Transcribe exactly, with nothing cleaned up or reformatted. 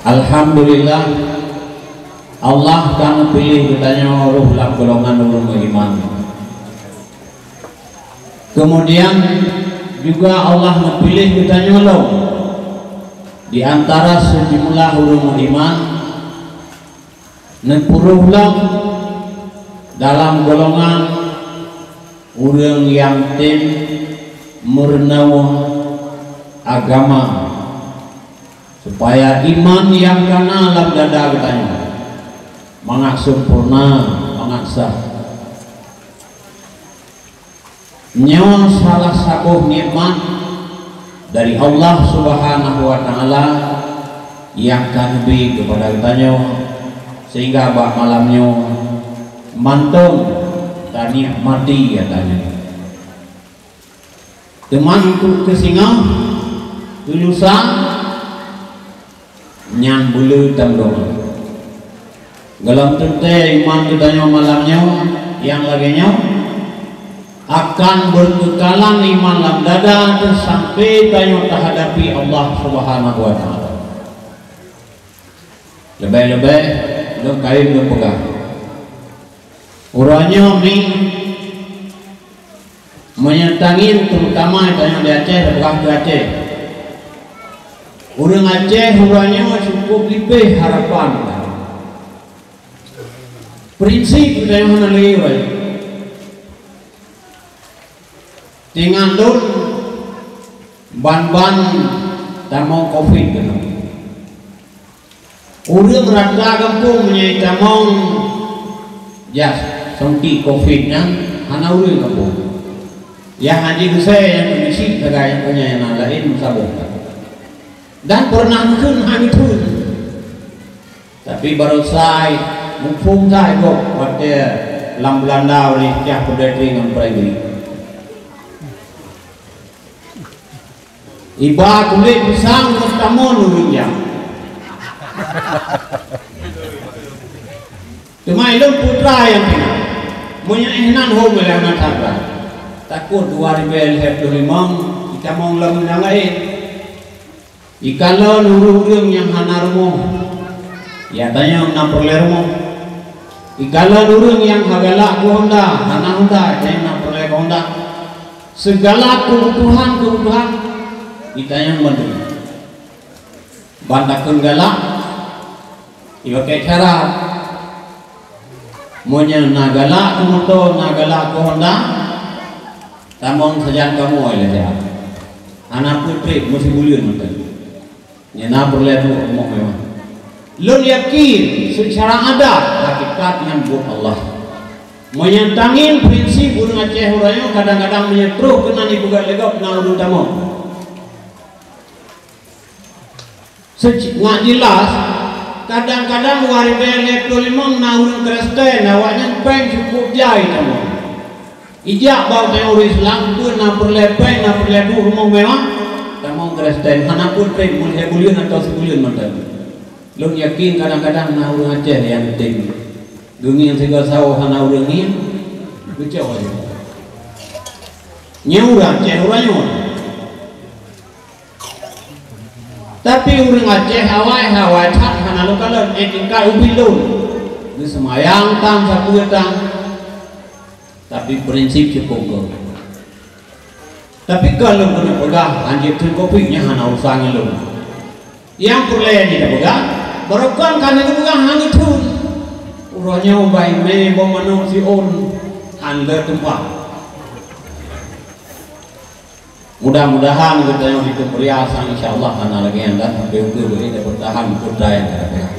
Alhamdulillah, Allah ka neupiléh geutanyoe rôh lam golongan ureuëng meuiman. Keumudian juga Allah neupiléh geutanyoe lom di antara seujumlah ureuëng meuiman, neupeurôh lom dalam golongan ureuëng nyang tem meurunoe agama, supaya iman nyang ka na lam dada geutanyoe mangat sempurna, mangat sah. Nyoe salah saboh nikmat dari Allah Subhanahu wa Taala nyang ka neubi keupada geutanyoe, sehingga bak malam nyoe mantong tanikmati geutanyoe. Teuma keu singoh, keu lusa, nyan buleuen tameudoá. Gohlom teuntée iman geutanyoe malam nyoe nyang lagée nyoe akan beukeukalan iman lam dada teuh sampai tanyoe tahadapi Allah Subhanahu wa Taala. Leubeh-leubeh lôn kayém lôn peugah, uroe nyoe mi meunyoe tangieng, terutama tanyoe di Aceh, peugah keu Aceh. Ureuëng Aceh uroe nyoe cukup lipéh harapan. Prinsip geutanyoe hana lé uroe nyoe. Teungoh lôn ban-ban tamong covid keunoe. Ureuëng rata gampông meunyoe tamong jas songki covid nyan hana ureuëng gampông. Nyang hana geusé nyang keuneuk sit sagai nyang punya nyang laén meusaboh. Dan pernah meutheun hana meutheun. Tapi barosa muphom that gob watée lam Beulanda oleh cah peudeueng ngon primary. Iba kulét pisang ngon tamon ureuëng nyan. Teuma ilôn putra nyang tinggai. Meunyoe inan hom lé aneuk that, takot dua ribée lhée ploh limong itamong lom nyang laén. Ikalon ureuëng-ureuëng nyang hana rumoh, ya tanyong na peureulée rumoh. Ikalon ureuëng nyang ha galak keu honda, hana honda, tanyong na peureulée keu honda. Seugala keubutuhan-keubutuhan itanyong bandum. Ban takheun galak, ibakée cara. Meunyoe na galak keu moto, na galak keu honda, tamong sajan kamoe lé siat. Hana peutreb meusibuleuen mantong. Nyan na peureulée duek rumoh mewah. Lôn yakin seucara adat hakikat nyan buet Allah. Meunyoe tangieng prinsip ureuëng Aceh uroe nyoe kadang-kadang meunyoe troh keunan ipeugah lé gob na ureuëng tamong. Seuci-, ngat jelas, kadang-kadang dua ribée lhée ploh limong na ureuëng Kristen, awaknyan péng cukup jai tamong. Ijak bak ureuëng Islam, peue na peureulée péng, na peureulée duek rumoh mewah, tamong Kristen, hana peutreb meulhée buleuen atawa sibuleuen mantong. Lôn yakin kadang-kadang na ureuëng Aceh nyang tem. Geungieng sigoe sawoe hana ureuëng ngieng, geucok laju. Nyoe ureuëng Aceh uroe nyoe. Tapi ureuëng Aceh awai-awai that hana lôn kalon, eh, tingkat ubit lôn. Geuseumayang tan sapeue tan. Tapi prinsip cukup gob. Tapi kon lôn keuneuk peugah, hanjeuet theun covid nyan hana urusan ngon lôn. Nyang peureulée jih tapeugah, barokon ka neupeugah hana theun. Uroe nyoe bai mé boh manok siôn, han le teumpat. Mudah-mudahan geutanyoe di Keupriasan, insya Allah, hana lagée nyan dan sampai ukeue beuet tapeutahan putra nyang ka teupeugah.